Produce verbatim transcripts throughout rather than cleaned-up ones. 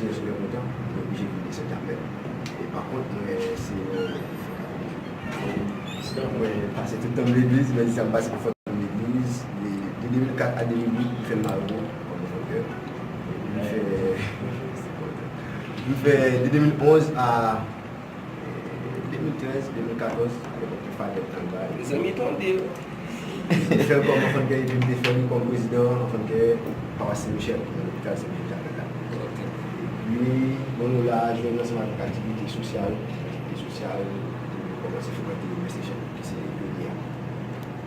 Mwen sou lè kontan, mwen oblije vin desann apèl. E pa kont, mwen se yon, mwen pase tout tan m legliz, mwen di sa m pase pou fòt m legliz, de, de de mil kat a de mil uit, m fè Malbo, kòm fòkè. Epi m fè, m fè de de mil onz a de mil trèz, de mil katòz, alèpòk te fadèt nan bay. Mezanmi, tande. M fè l kòm anfannke epi m te fè l kòm prezidan anfannke pawas Sen Michèl, nan lopital Sen Michèl Jakmèl la. Epi, bon, nou la, jwenn ansanm avèk aktivite sosyal, aktivite sosyal, nou kòmanse frekante Mestation, ki se premye a.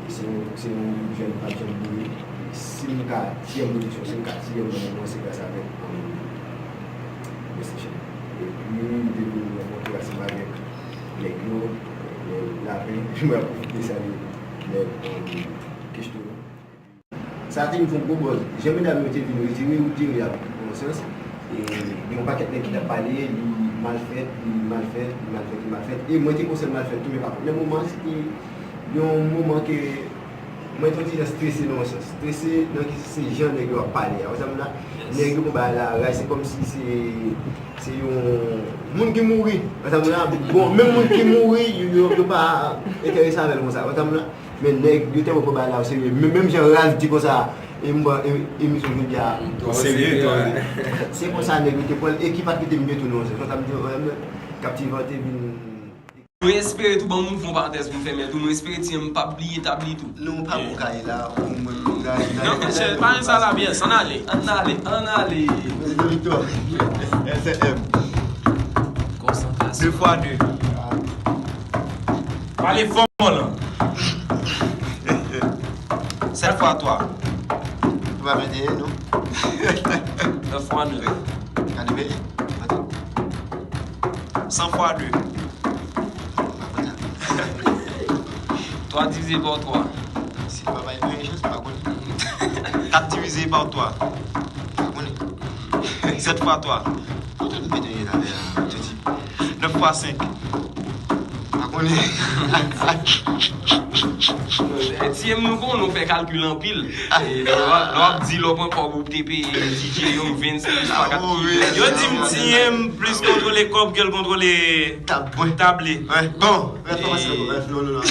E se yon, se yon gwoup jèn m p ap janm bliye. E si m ka, T M Production, si m ka T M nan moman, se gras avèk, um, Mestation. Epi, m te vin rankontre ansanm avèk nèg yo, nèg Lapen, mwen ap pwofite salye nèg, um, Kechto. Sa te vin fè yon gwo buzz. Jan medam yo te vin retire Roody Ray a, nan yon sans, e gen yon pakèt nèg ki t ap pale, li mal fèt, li mal fèt, li mal fèt, li mal fèt. E mwen te konn sèl mal fèt tou, men pa kont. Nan moman, se te yon moman ke mwen te yon ti jan strese nan yon sans. Strese nan ki se jan nèg yo ap pale a. Ou sa m la, nèg yo konn bay la raj, se kòmsi se, se yon moun ki mouri. Ou sa m la, bon, menm moun ki mouri, yo, yo, yo pa enterese avè l konsa. Ou sa m la, men nèg yo tèlman pran bagay la oserye. Men, menm jan Ralph di konsa, e m pran e- emisyon jodi a. Oserye, twò oserye. Se konsa nèg yo te pran l e ki pa t kite m detounen yon sans. Ou sa m di, Captivante vin Nou espere tou ban mouvman pa tès pou m fèmen tou. Nou espere T M p ap bliye tab li tou. Non, pa bon kay la, pou mwen, pou kay la. Non, monchè, pa gen sa la pyès. Ann ale, ann ale, ann ale. Victor. S M. Konsantrasyon. De fwa de. Pale fò, mon lan. Sèt fwa twa. Ou pa vin dèyè, non? Nèf fwa nèf. Gade, veye. San fwa de. Twa divize pa twa. Si pa bay anyen chans, pa konnen. Kat divize pa twa. Pa konnen. Sèt fwa twa. Kote nou mete talè a, Jodi? Nèf fwa senk. Pa konnen. Ti M, nou konnen w fè kalkil anpil. E lè w ap, lè w ap di lè w pran kòb ou te peye D J yo, vennsenk, pa kat. Yo di m T M plis kontwole kòb ke l kontwole tab li. Bon, rèd pa pase nan kòb, non, non, non.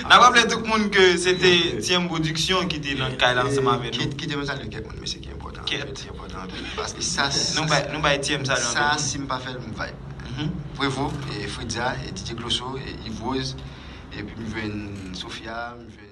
N ap raple tout moun ke se te T M Production ki te nan kay la ansanm avè nou. Kite, kite mwen salye kèk moun, mesye, ki enpòtan. Kèt. Ki enpòtan anpil. Paske sa, nou bay, nou bay T M salye anpil. Sa, si m pa fè l, m vibe. Prevo, e Fritza, e D J Gloso, e Yves Rose, epi m jwenn Sofia, m jwenn